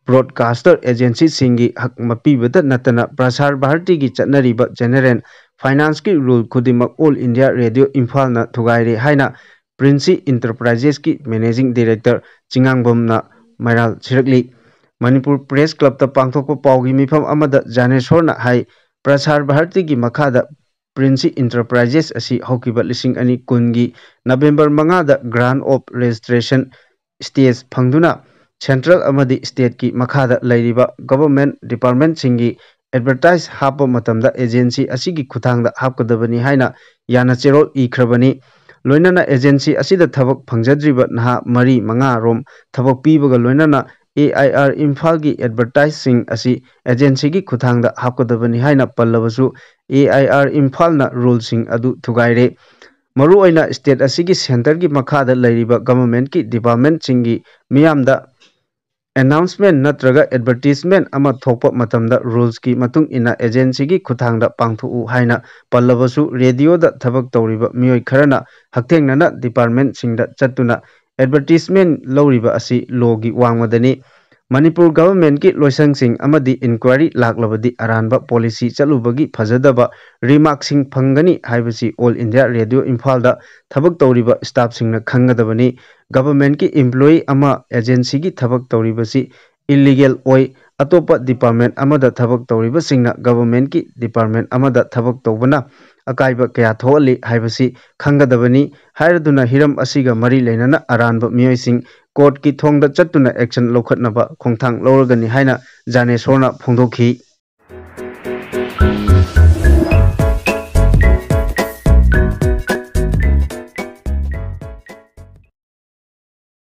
broadcaster agencyꯁꯤꯡꯒꯤ ꯍꯛ ꯃꯄꯤꯕꯇ ꯅꯠꯇꯅ ꯄ꯭ꯔꯁꯥꯔ ꯚꯥꯔꯇꯤꯒꯤ ꯆꯠꯅꯔꯤꯕ general financeꯀꯤ rule ꯈꯨꯗꯤꯡꯃꯛ All India Radio ꯏꯝꯐꯥꯜꯅ ꯊꯨꯒꯥꯏꯔꯦ ꯍꯥꯏꯅ Princey Enterprisesꯀꯤ managing director ꯆꯤꯉꯥꯡꯕꯝꯅ ꯃꯩꯔꯥꯜ ꯁꯤꯔꯛꯂꯤ꯫ Manipur Press Clubꯇ ꯄꯥꯡꯊꯣꯛꯄ ꯄꯥꯎꯒꯤ ꯃꯤꯐꯝ ꯑꯃꯗ ꯖꯥꯅꯦꯁꯣꯔꯅ ꯍꯥꯏ, ꯄ꯭ꯔꯁꯥꯔ ꯚꯥꯔꯇꯤꯒꯤ ꯃꯈꯥꯗ Princey Enterprises ꯑꯁꯤ ꯍꯧꯈꯤꯕ ꯂꯤꯁꯤꯡ ꯑꯅꯤ ꯀꯨꯟꯒꯤ November ꯃꯉꯥꯗ grant of registration status ꯐꯪꯗꯨꯅ central ꯑꯃꯗꯤ stateꯀꯤ ꯃꯈꯥꯗ ꯂꯩꯔꯤꯕ government departmentꯁꯤꯡꯒꯤ advertise ꯍꯥꯞꯄ ꯃꯇꯝꯗ agency ꯑꯁꯤꯒꯤ ꯈꯨꯠꯊꯥꯡꯗ ꯍꯥꯞꯀꯗꯕꯅꯤ ꯍꯥꯏꯅ ꯌꯥꯅꯆꯦꯔꯣꯜ ꯏꯈ꯭ꯔꯕꯅꯤ꯫ ꯂꯣꯏꯅꯅ agency ꯑꯁꯤꯗ ꯊꯕꯛ ꯐꯪꯖꯗ꯭ꯔꯤꯕ ꯅꯍꯥ ꯃꯔꯤ ꯃꯉꯥ ꯔꯣꯝ ꯊꯕꯛ ꯄꯤꯕꯒ ꯂꯣꯏꯅꯅ A I R ꯏꯝꯐꯥꯜꯒꯤ advertiseꯁꯤꯡ ꯑꯁꯤ agencyꯒꯤ ꯈꯨꯠꯊꯥꯡꯗ ꯍꯥꯞꯀꯗꯕꯅꯤ ꯍꯥꯏꯅ ꯄꯜꯂꯕꯁꯨ, A I R ꯏꯝꯐꯥꯜꯅ ruleꯁꯤꯡ ꯑꯗꯨ ꯊꯨꯒꯥꯏꯔꯦ꯫ ꯃꯔꯨꯑꯣꯏꯅ state ꯑꯁꯤꯒꯤ centreꯒꯤ ꯃꯈꯥꯗ ꯂꯩꯔꯤꯕ governmentꯀꯤ departmentꯁꯤꯡꯒꯤ ꯃꯤꯌꯥꯝꯗ announcement ꯅꯠꯇ꯭ꯔꯒ advertisement ꯑꯃ ꯊꯣꯛꯄ ꯃꯇꯝꯗ rulesꯀꯤ ꯃꯇꯨꯡ ꯏꯟꯅ agencyꯒꯤ ꯈꯨꯠꯊꯥꯡꯗ ꯄꯥꯡꯊꯣꯛꯎ ꯍꯥꯏꯅ ꯄꯜꯂꯕꯁꯨ, radioꯗ ꯊꯕꯛ ꯇꯧꯔꯤꯕ ꯃꯤꯑꯣꯏ ꯈꯔꯅ ꯍꯛꯊꯦꯡꯅꯅ departmentꯁꯤꯡꯗ ꯆꯠꯇꯨꯅ advertisement ꯂꯧꯔꯤꯕ ꯑꯁꯤ lawꯒꯤ ꯋꯥꯡꯃꯗꯅꯤ꯫ ꯃꯅꯤꯄꯨꯔ governmentꯀꯤ ꯂꯣꯏꯁꯪꯁꯤꯡ ꯑꯃꯗꯤ inquiry ꯂꯥꯛꯂꯕꯗꯤ ꯑꯔꯥꯟꯕ policy ꯆꯠꯂꯨꯕꯒꯤ ꯐꯖꯗꯕ remarkꯁꯤꯡ ꯐꯪꯒꯅꯤ ꯍꯥꯏꯕꯁꯤ All India Radio ꯏꯝꯐꯥꯜꯗ ꯊꯕꯛ ꯇꯧꯔꯤꯕ staffꯁꯤꯡꯅ ꯈꯪꯒꯗꯕꯅꯤ꯫ Governmentꯀꯤ employee ꯑꯃ agencyꯒꯤ ꯊꯕꯛ ꯇꯧꯔꯤꯕꯁꯤ illegal ꯑꯣꯏ꯫ ꯑꯇꯣꯞꯄ department ꯑꯃꯗ ꯊꯕꯛ ꯇꯧꯔꯤꯕꯁꯤꯡꯅ governmentꯀꯤ department ꯑꯃꯗ ꯊꯕꯛ ꯇꯧꯕꯅ ꯑꯀꯥꯏꯕ ꯀꯌꯥ ꯊꯣꯛꯍꯜꯂꯤ ꯍꯥꯏꯕꯁꯤ ꯈꯪꯒꯗꯕꯅꯤ꯫ ꯍꯥꯏꯔꯗꯨꯅ ꯍꯤꯔꯝ ꯑꯁꯤꯒ ꯃꯔꯤ ꯂꯩꯅꯅ ꯑꯔꯥꯟꯕ ꯃꯤꯑꯣꯏꯁꯤꯡ courtꯀꯤ ꯊꯣꯡꯗ ꯆꯠꯇꯨꯅ action ꯂꯧꯈꯠꯅꯕ ꯈꯣꯡꯊꯥꯡ ꯂꯧꯔꯒꯅꯤ ꯍꯥꯏꯅ ꯖꯥꯅꯦꯁꯣꯔꯅ ꯐꯣꯡꯗꯣꯛꯈꯤ꯫